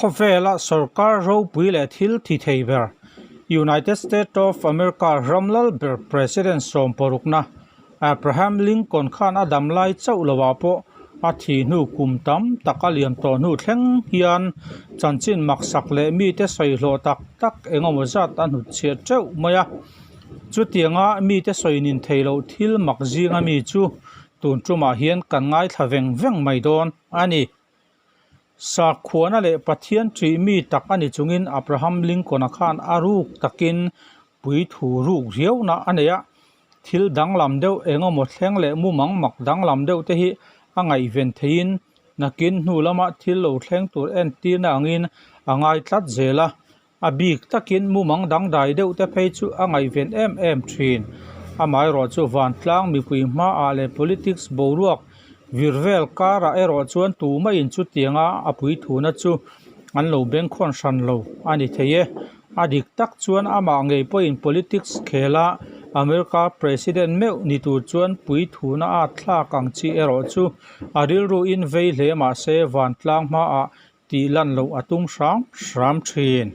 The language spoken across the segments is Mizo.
Khawvela sorkar ropui leh thil thi thei ber, United States of America ram lal ber President sawmparukna Abraham Lincoln khan a dam lai chauh lovah pawh a thih hnu kum tam tak a liam tawh hnu thleng hian chanchin maksak leh mite sawi hlawh tak tak engemaw zat a hnutchhiah teuh mai a. Chutianga mite sawi nin thei loh thil mak zinga mi chu tun tumah hian kan ngaithla veng veng mai dawn a ni. Sakhuana leh Pathian ṭih mi tak a ni chungin Abraham Lincoln-a khan a ruk takin puithu ruk riauna a nei a. Thil danglam deuh eng emaw thleng leh mumang mak danglam deuh te hi a ngaihven theiin nakin hnu lama thil lo thleng tur entirna angin a ngai tlat zel a. A bik takin mumang dangdai deuh te phei chu a ngaihven em em thin. Amaherawh chu vantlang mipui hmaah leh politics boruak vir vel karah erawh chuan tumah-in chutianga a puithuna chu an lo bengkhawn hran lo a ni thei e. A dik tak chuan amah ngei pawhin politics khela America President meuh ni tur chuan puithuna a thlak ang chi erawh chu a rilruin vei hle mahse vantlang hmaah tih lan loh a tum hram hram thin.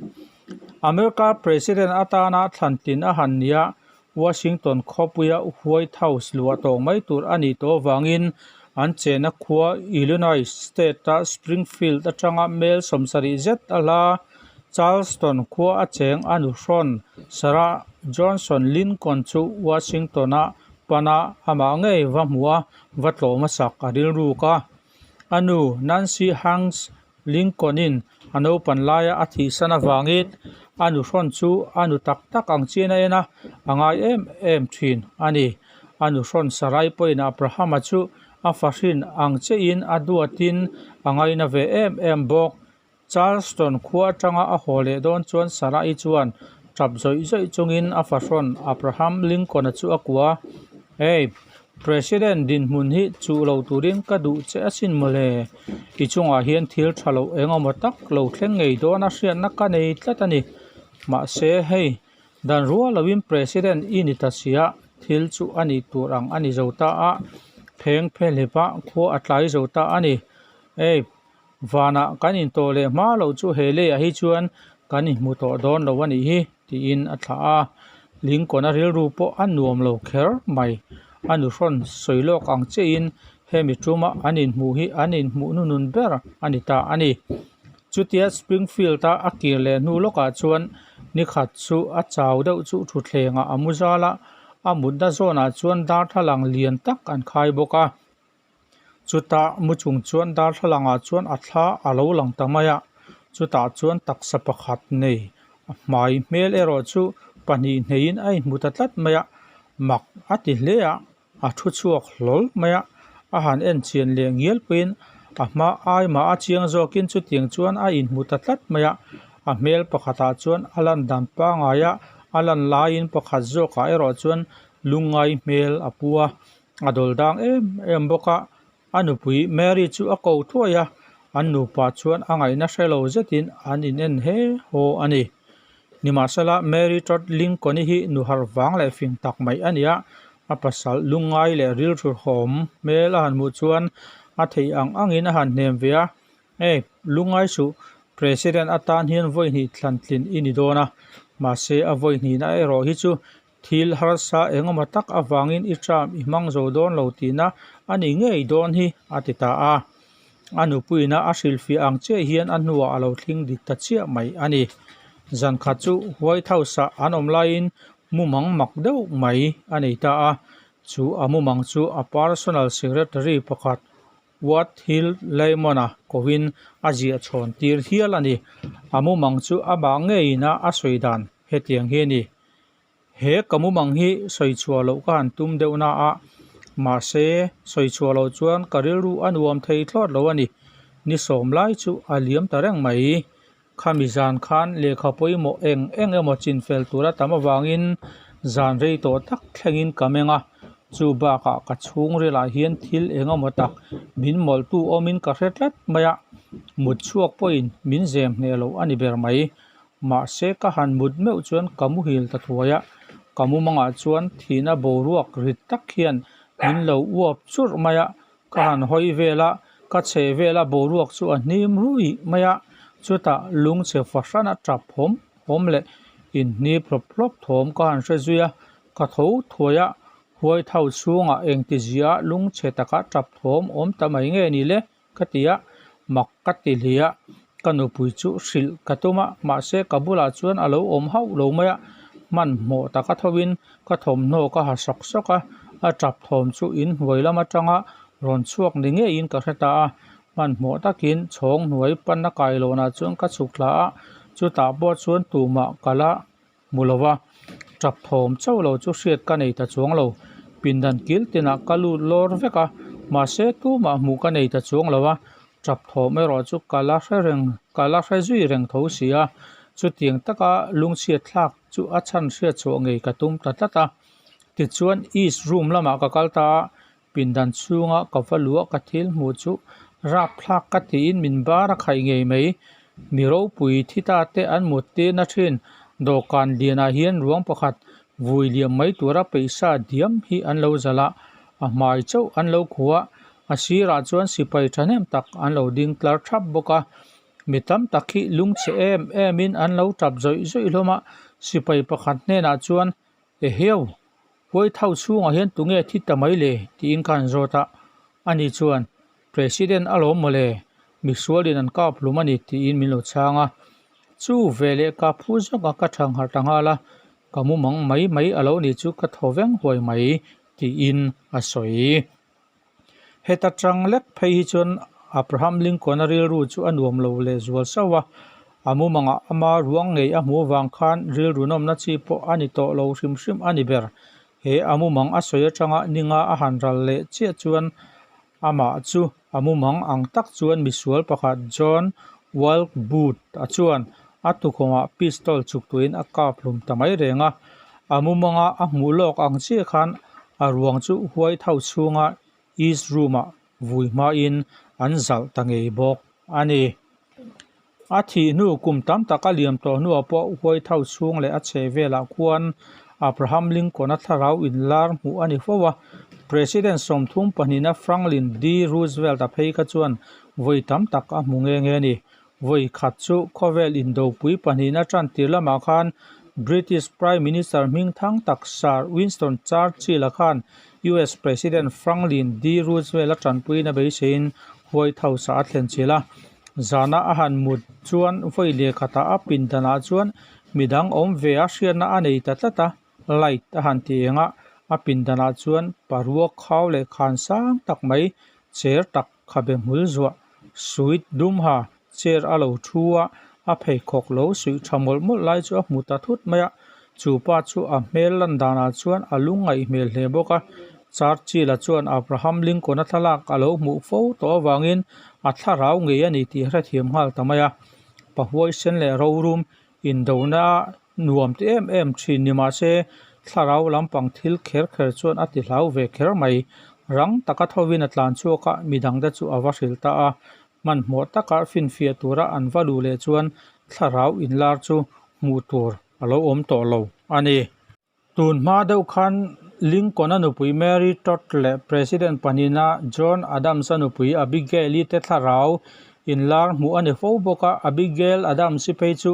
America President atana thlan tin a han nia Washington khawpuia White House luah tawh mai tur a nih tawh avangin an chenna khua Illinois state-a Springfield atanga mel 70 zet a hla Charleston khua a cheng a nuhrawn Sarah Johnson Lincoln chu Washington-a pana amah ngei va hmuh a va tlawh hmasak a rilruk a. A nu, Nancy Hanks Lincoln-in a naupan laia a thihsan avangin a nuhrawn chu a nu tak tak ang chian a en a, a ngai em em thin a ni. A nuhrawn Sarai pawhin Abraham-a chu a fahrin ang chiahin a duatin a ngaina ve em em bawk. Charleston khua atanga a haw leh dawn chuan Sarai chuan tap zawih zawih chungin a fahrawn Abraham Lincoln-a chu a kuah a, Hey, President dinhmun hi chuh lo turin ka duh che asin mawle. I chungah hian thil tha loh engemaw tak lo thleng ngei dawn a hriatna ka nei tlat a ni. Mahse, hei, dan rual loin President i ni ta sia, thil chu a nih tur ang a ni zo ta a, pheng phelhep a, khua a tlai zo ta a ni. Hey. Vanah kan intawh leh hma loh chu he leiah hi chuan kan inhmu tawh dawn lo a nih hi tiin a thlah a. Lincoln-a rilru pawh a nuam lo kher mai. A nuhrawn sawi lawk ang chiahin hemi tuma an inhmuh hi an inhmuh nunun ber a ni ta a ni. Chutia Springfield-a a kir leh hnu lawkah chuan nikhat chu a chau deuh chu thutthlengah a mu zal a, a mutna zawnah chuan darthlalang lian tak an khai bawk a. Chutah mu chung chuan darthlalangah chuan a thla a lo lang ta mai a, chutah chuan taksa pakhat nei a hmai hmel erawh chu pahnih hneihin a inhmu ta tlat mai a, mak a ti hle a, a thu chhuak hlawl mai a, a han en chian leh ngial pawhin a hma ai mah a chiang zawkin chutiang chuan a inhmu ta tlat mai a, a hmel pakhatah chuan a lan dan pangngai a, a lan laiin pakhat zawkah erawh chuan lungngai hmel a pu a. A dawl dang em em bawk a, a nupui Mary chu a ko thuai a, an nupa chuan a ngaihna hre lo zetin an in en he haw a ni. Nimahsela Mary Todd Lincoln-i hi nu harh vang leh fing tak mai a ni a, a pasal lungngai leh rilruhawm hmel a han hmuh chuan a theih ang angin a han hnem ve a, Hey, lungngai suh, President atan hian vawi hnih thlantlin i ni dawn a, mahse a vawi hnihna erawh hi chu Thil harsa engemaw tak avangin i term i hmang zo dawn lo tihna a ni ngei dawn hi, a ti ta a. A nupuina a hrilhfiah ang chiah hian a hnuah a lo thling dik ta chiah mai a ni. Zan khat chu White House-ah an awm laiin mumang mak deuh mai a nei ta a. Chu a mumang chu a personal secretary pakhat Watt Hill Layman-a kohin a ziah chhawn tir hial a ni. A mumang chu amah ngeiin a sawi dan hetiang hi a ni. He ka mumang hi sawi chhuah loh ka han tum deuh na a, mahse sawi chhuah loh chuan ka rilru a nuam thei thlawt lo a ni. Ni sawm lai chu a liam ta reng mai. Khami zan khan lehkha pawimawh eng eng emaw chin fel tura tam avangin zan rei tawh tak thlengin ka meng a, chu bakah ka chhungrilah hian thil eng emaw tak min mawlhtu awmin ka hre tlat mai a, mut chhuak pawhin min zem hneh loh a ni ber mai. Mahse ka han mut meuh chuan ka muhil ta thuai a, ka mumangah chuan thihna boruak rit tak hian min lo uap churh mai a, ka han hawi vel a, ka chhe vel a boruak chu a hnim ruih mai a, Chutah lungchhe fahrana tap hawm hawm leh inhnip hlawp hlawp thawm ka han hre zui a, ka tho thuai a, White House chhungah engtizia lungchhe taka tap thawm awm ta mai nge ni le? Ka ti a, mak ka ti hle a, ka nupui chu hrilh ka tum a, mahse ka bulah chuan a lo awm hauh lo mai a, hmanhmawh taka thovin ka thawmhnaw ka ha sawk sawk a, a tap thawm chu inhnuai lam atanga rawn chhuak ni ngeiin ka hre ta a, hmanhmawh takin chhawng hnuai panna kailawnah chuan ka chhuk thla a, chutah pawh chuan tumah ka la hmu lo va, tap thawm chauh lo chu hriat ka nei ta chuang lo. Pindan kil tinah ka lut lawr vek a, mahse tumah hmuh ka nei ta chuang lo a, tap thawm erawh chu ka la hre reng, ka la hre zui reng tho si a, chutiang taka lungchhiat thlak chu a chhan hriat chhuah ngei ka tum ta tlat a. Tichuan East room lamah ka kal ta a, pindan chhunga ka va luah ka thil hmuh chu rapthlak ka tiin min bar a khaih ngei mai. Mi ropui thi ta te an mut tirna thin dawhkan lianah hian ruang pakhat vui liam mai tura peihsa diam hi an lo zalh a, a hmai chauh an lo khuh a, a sirah chuan sipai thahnem tak an lo ding tlar thap bawk a. Mi tam tak hi lungchhe em emin an lo tap zawih zawih hlawm a, sipai pakhat hnenah chuan Eheu! White House chhungah hian tunge thi ta mai le? tiin ka han zawt a. Ani chuan, President a lawm maw le? Misualin an kap hlum a ni tiin min lo chhang a. Chu veleh ka phu zawk a, ka thang harh ta nghal a. Ka mumang mai mai a lo ni chu ka thaw veng huai mai tiin a sawi. Heta tang lek phei hi chuan Abraham Lincoln-a rilru chu a nuam lo leh zual sauh a, a mumangah ama ruang ngei a hmuh avang khan rilru nawmna chi pawh a ni tawh lo hrim hrim a ni ber. He a mumang a sawi atanga ninga a han ral leh chiah chuan amah chu a mumang ang tak chuan misual pakhat John Wilkes Booth-a chuan a tukhawmah pistol chuk tuin a kap hlum ta mai reng a. A mumanga a hmuh lawk ang chiah khan a ruang chu White House chhunga East Room-ah vui hmain an zalh ta ngei bawk a ni. A thih hnu kum tam tak a liam tawh hnuah pawh White House chhung leh a chhehvelah khuan Abraham Lincoln-a thlarau inlar hmuh a ni fo a. President 32na Franklin D. Roosevelt-a phei kha chuan vawi tam tak a hmu nghe nghe a ni. Vawi khat chu khawvel indopui pahnihna tantir lamah khan British Prime Minister hming thang tak Sir Winston Churchill-a khan US President Franklin D. Roosevelt-a tanpuiin a beiseiin White House-ah a thlen chilh a. Zana a han mut chuan vawi leh khatah a pindanah chuan midang awm ve a hriatna a nei ta tlat a, light a han ti eng a, a pindanah chuan paruak khau leh khan sang tak mai cher tak khabe hmul zuah suit dum ha chair a lo thu a, a pheikhawk lo suih tha mawlh mawlh lai chu a hmu ta thut mai a, chu pa chu a hmel lan danah chuan a lungngaih hmel hle bawk a, Churchill-a chuan Abraham Lincoln-a thlalak a lo hmuh fo tawh avangin a thlarau ngei a ni tih a hrethiam nghal ta mai a, pa huaisen leh rorum indona nuam ti em em thin ni mahse thlarau lampang thil kher kher chuan a ti hlau ve kher mai. Rang taka thovin a tlan chhuak a, midangte chu a va hrilh ta a. Hmanhmawh taka finfiah tura an va luh leh chuan thlarau inlar chu hmuh tur a lo awm tawh lo a ni. Tun hma deuh khan Lincoln-a nupui Mary Todd leh President pahnihna John Adams-a nupui Abigail-i te thlarau inlar hmuh a ni fo bawk a. Abigail Adams-i phei chu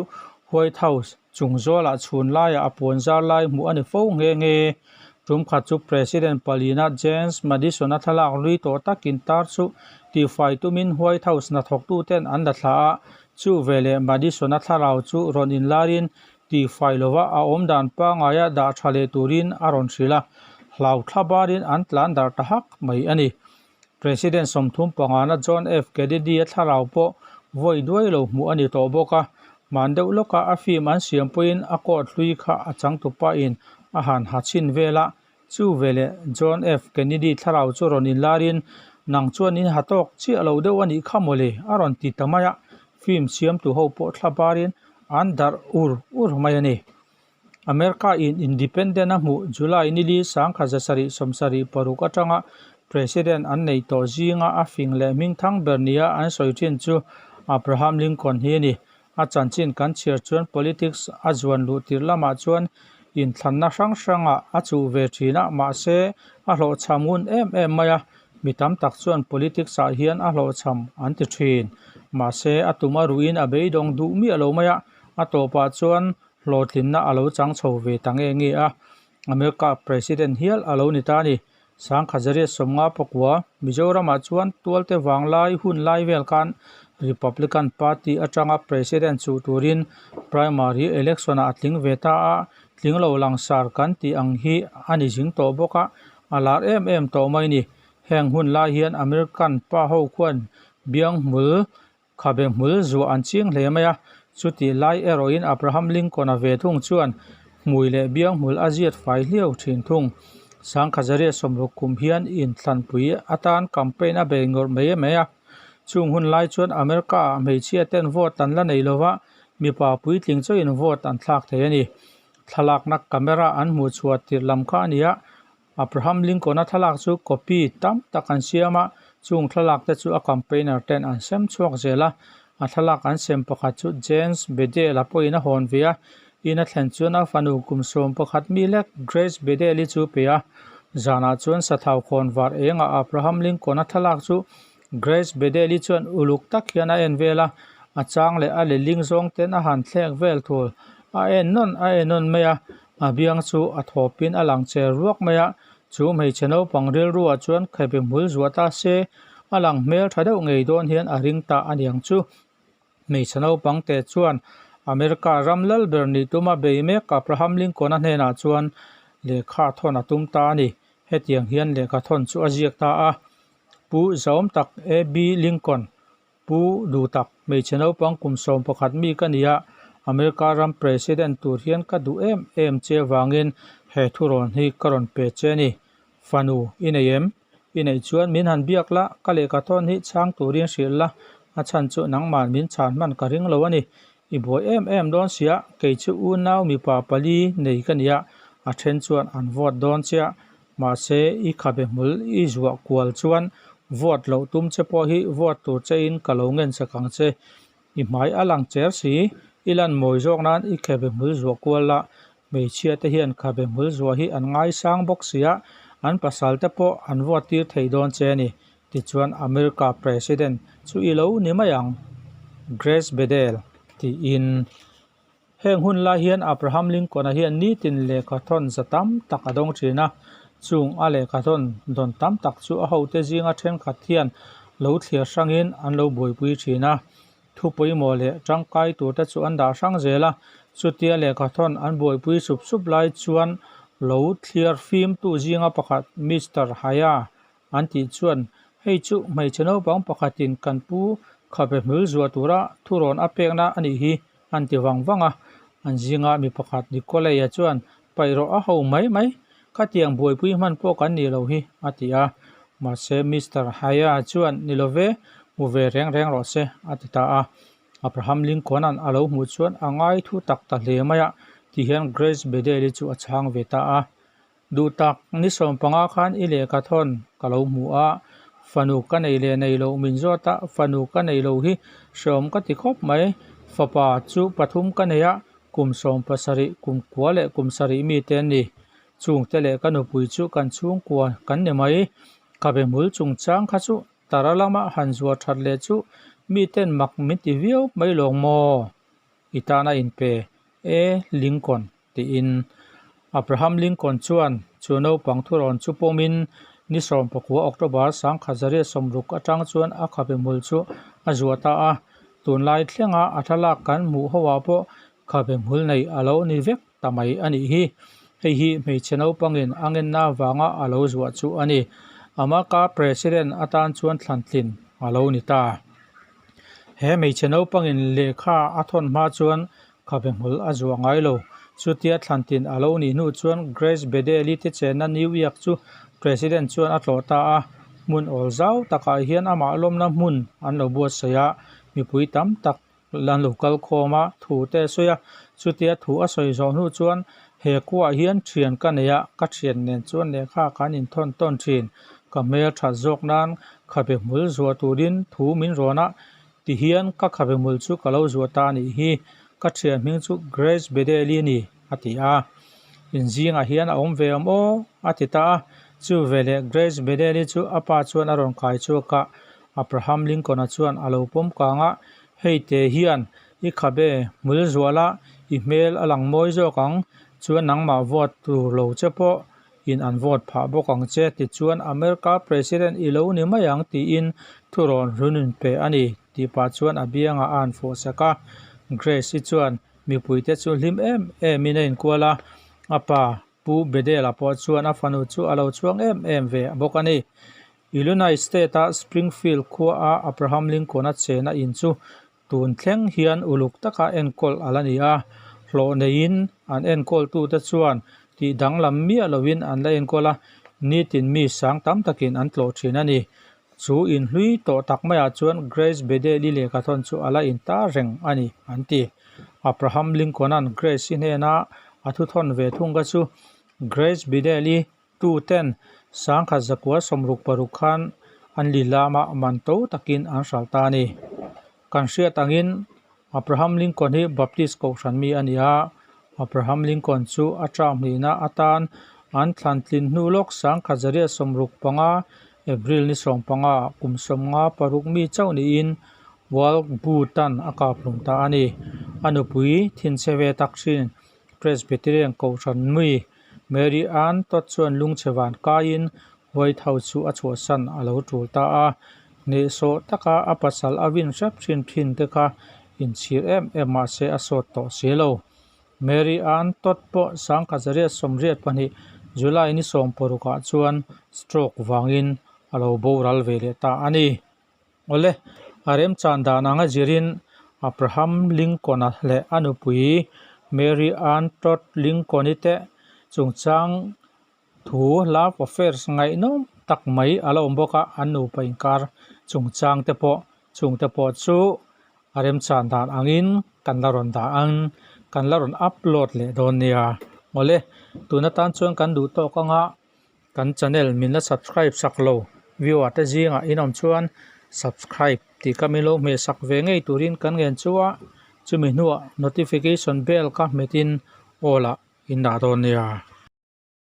White House chung zawlah chhun laiah a puan zar lai hmuh a ni fo nghe nghe. Tum khat chu President palina James Madison-a thlalak lui tawh takin tar chu tihfai tumin White House hnathawktuten an la thla a. Chu veleh Madison-a thlarau chu rawn inlarin Tihfai lova a awm dan pangaia dah tha leh turin a rawn hrilh a, hlau thla barin an tlan darh ta hak mai a ni. President 35na John F. Kennedy-a thlarau pawh vawi duai lo hmuh a ni tawh bawk a, hman deuh lawka a film an siam pawhin a coat hlui kha a changtupain a han ha chhin vel a, Chu veleh John F. Kennedy thlarau chu rawn inlarin, Nang chuan in ha tawk chiah lo deuh a nih kha mawle, a rawn ti ta mai a. Film siamtu ho pawh thla barin an darh ur ur mai a ni. America in Independent a hmuh July nili 1776 atanga President an nei tawh zinga a fing leh hmingthang ber nia an sawi thin chu Abraham Lincoln hi a ni. A chanchin kan chhiar chuan politics a zuan luh tirh lamah chuan inthlanna hrang hrangah a chuh ve thin a, mahse a hlawhchham ngun em em mai a. Mi tam tak chuan politics ah hian a hlawhchham an ti thin. Mahse, a tum a ruhin a beidawng duh miah lo mai a, a tawpah chuan hlawhtlinna a lo chang chho ve ta nge nge a. America President hial a lo ni ta a ni. Sangkhazariat sawmnga pakua, Mizoramah chuan tualte vanglai hun lai vel khan Republican Party atanga President chuh turin Primary Election ah a tling ve ta a, tling lo langsar kan tih ang hi a ni zing tawh bawk a, a lar em em tawh mai ni. Heng hun lai hian American pa ho khuan biang hmul Khabe hmul zuah an ching hle mai a, chutih lai erawhin Abraham Lincoln-a ve thung chuan hmui leh biang hmul a ziat fai hliau thin thung. Sangkhazaria sawmruk kum hian inthlanpui atan campaign a bei ngawrh mai mai a. Chung hun lai chuan America-ah hmeichhia ten vote an la nei lova, mipa puitling chauhin vote an thlak thei a ni. Thlalakna camera an hmuh chhuah tirh lam kha a ni a, Abraham Lincoln-a thlalak chu copy tam tak an siam a, chung thlalak te chu a campaigner ten an sem chhuak zel a. A thlalak an sem pakhat chu James Bedell-a pawhin a hawn ve a, in a thlen chuan a fanu kum 11 mi lek Grace Bedell-i chu pe a. Zanah chuan sathau khawn var engah Abraham Lincoln-a thlalak chu Grace Bedell-i chuan uluk tak hian a en vel a, a chang leh a letling zawng ten a han thlek vel thul. A en nawn a en nawn mai a, A biang chu a thawpin a lang che ruak mai a, chu hmeichhe naupang rilruah chuan khabe hmul zuah ta se, a lang hmel tha deuh ngei dawn hian a ring ta a niang chu. Hmeichhe naupang te chuan America ram lal ber nih tuma bei mek Abraham Lincoln-a hnenah chuan lehkha thawn a tum ta a ni. Hetiang hian lehkha thawn chu a ziak ta a, Pu Zaawm tak AB Lincoln, Pu Duhtak, hmeichhe naupang kum 11 mi ka ni a, America ram President tur hian ka duh em em che vangin he thurawn hi ka rawn pe che a ni. Fanu, i nei em? I neih chuan min han biak la, ka lehkha thawn hi chhang turin hrilh la, a chhan chu nangmah min chhan hman ka ring lo a ni. I buai em em dawn sia, kei chu unau mipa pali nei ka ni a, a then chuan an vote dawn chiah. Mahse, i khabe hmul i zuah kual chuan vote loh tum che pawh hi vote tur chein ka lo ngen chak ang che. I hmai a lang cher si, i lan mawi zawk nan i khabe hmul zuah kual la. Hmeichhia te hian khabe hmul zuah hi an ngaisang bawk sia, an pasal te pawh an vote tir thei dawn che a ni. Tichuan America President chu i lo ni mai ang, Grace Bedell tiin. Heng hun lai hian Abraham Lincoln-a hian nitin lehkha thawn za tam tak a dawng thin a, chung a lehkha thawn dawn tam tak chu a hote zinga thenkhat hian lo thliar hrangin an lo buaipui thin a. Thu pawimawh leh tangkai turte chu an dah hrang zel a, chutia lehkha thawn an buaipui sup sup lai chuan lo thliar fimtu zinga pakhat Mister Haya An tih chuan, Hei chu hmeichhe naupang pakhatin kan pu khabe hmul zuah tura thurawn a pekna a nih hi, an ti vang vang a. An zinga mi pakhat Nikolay-a chuan, Paih rawh a ho mai mai, khatiang buaipui hman pawh kan nih loh hi, a ti a. Mahse, Mister Haya chuan, Ni lo ve, hmu ve reng reng rawh se, a ti ta a. Abraham Lincoln-a'n a lo hmuh chuan a ngai thu tak ta hle mai a, tihian Grace Bedell-i chu a chhang ve ta a. Duh tak, ni 15 khan i lehkha thawn ka lo hmu a, fanu ka nei leh nei loh min zawt a, fanu ka nei lo hi hreawm ka ti khawp mai. Fapa chu pathum ka nei a, kum 17, kum kua leh kum sarih mi te an ni. Chungte leh ka nupui chu kan chhungkua kan ni mai. Khabe hmul chungchang kha chu tara lama han zuar that leh chu miten mak min ti viau mai lawng maw? I tana inpe e Lincoln tiin Abraham Lincoln chuan chu naupang thurawn chu pawmin ni 19 October 1960 atang chuan a khabe hmul chu a zuah ta a. Tunlai thlenga a thlalak kan hmuh hoah pawh khabe hmul nei a lo ni vek ta mai a nih hi. Hei hi hmeichhe naupangin a ngenna avanga a lo zuah chu a ni. Amaka President atan chuan thlantlin a lo ni ta. He hmeichhe naupangin lehkha a thawn hma chuan Khabe hmul a zuah ngai lo. Chutia thlantin a lo nih hnu chuan Grace Bedell-i te chenna New York chu President chuan a tlawh ta a. Hmun awl zau takah hian amah lawmna hmun an lo buatsaih a, mipui tam tak an lo kal khawm a, thu te a sawi a. Chutia thu a sawi zawh hnu chuan he khuaah hian thian ka nei a, ka thian nen chuan lehkha kan inthawn tawn thin. Ka hmel that zawk nan khabe hmul zuah turin thu min rawn a, Tihian ka khabe hmul chu ka lo zuah ta a nih hi, ka thian hming chu Grace Bedell-i a ni, a ti a. Inzingah hian a awm ve awm aw, a ti ta a. Chu veleh Grace Bedell-i chu a pa chuan a rawn kai chhuak a, Abraham Lincoln-a chuan a lo pawm kang a, Hei te hian i khabe hmul zual a, i hmel a lang mawi zawk ang, chuan nangmah vote tur lo che pawh in an vote phah bawk ang che, tichuan America President i lo ni mai ang tiin thurawn hlun in pe a ni, tih pah chuan a biangah a han fawh sak a. Grace-i chuan mipuite chu hlim em emin a inkual a, a pa Pu Bedell-a pawh chuan a fanu chu a lo chhuang em em ve bawk a ni. Illinois State-a Springfield khuaa Abraham Lincoln-a chena in chu tun thleng hian uluk taka enkawl a la ni a, hlawh neiin an enkawltute chuan tih danglam miah loin an la enkawl a, nitin mi sang tam takin an tlawh thin a ni. Chu inhlui tawh tak maiah chuan Grace Bedell-i lehkhathawn chu a la intar reng a ni, an ti. Abraham Lincoln-a'n Grace-i hnena a thuthawn ve thung kha chu Grace Bedell-i tuten sangkhat zakua 66 khan an lilamah man to takin an hral ta a ni. Kan hriat angin Abraham Lincoln hi Baptist kohhran mi a ni a, Abraham Lincoln chu a term hnihna atan an thlan tlin hnu lawk 1965 April ni 15 ah kum 56 mi chauh niin Walt Booth-a'n a kaphlum ta a ni. A nupui thinchhe ve tak thin Presbyterian kohhran mi Mary Ann Todd chuan lungchhe van kaiin White House chu a chhuahsan a lo tul ta a, hnehsawh taka a pasal a vin hrep thin thin te kha inchhir em em mah se a sawt tawh si lo. Mary Ann Todd pawh 1982 July ni 16 ah chuan stroke vangin a lo boral ve leh ta a ni. Awle, a remchan dan anga zirin Abraham Lincoln-a leh a nupui Mary Ann Todd Lincoln-i te chungchang Thu love affairs ngaihnawm tak mai a la awm bawk a, an nupa inkar chungchang te pawh chung te pawh chu a remchan dan angin kan la rawn dah ang kan la rawn upload leh dawn nia. Awle tun atan chuan kan duh tawk anga kan channel min la subscribe sak lo viewer te zingah in awm chuan subscribe tih ka min lo hmeh sak ve ngei turin kan ngen chu a, chumi hnuah notification bell ka hmetin all ah in dah dawn nia.